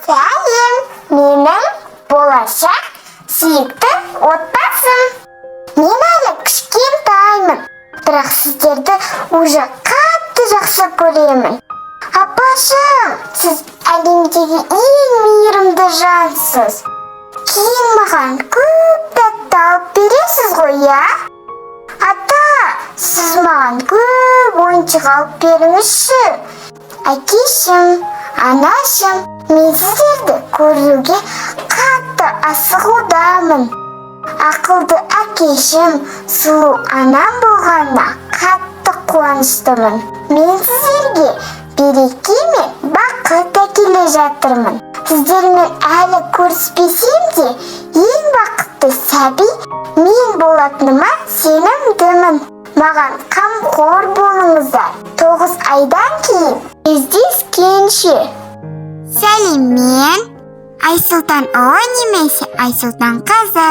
Сәлем, менің болашақ сүйікті отбасым. Мен әлі кішкентаймын, бірақ сіздерді уже қатты жақсы көремін. Апашым, сіз әлемдегі ең мейірімді жансыз. Кейін маған көп тәтті алып бересіз ғой, иә? Ата, сіз маған көп ойыншық алып беріңізші. Әкешім, анашым, мен сіздерді көруге қатты асығудамын. Ақылды әкешім, сұлу анам болғанына қатты қуаныштымын. Мен сіздерге береке мен бақыт әкеле жатырмын. Сіздермен әлі көріспесем де, ең бақытты сәби мен болатыныма сенімдімін. Маған қамқор болыңыздар. 9 айдан кейін кездескенше. Сәлем, мен Айсұлтан ұлы немесе Айсұлтан қызы.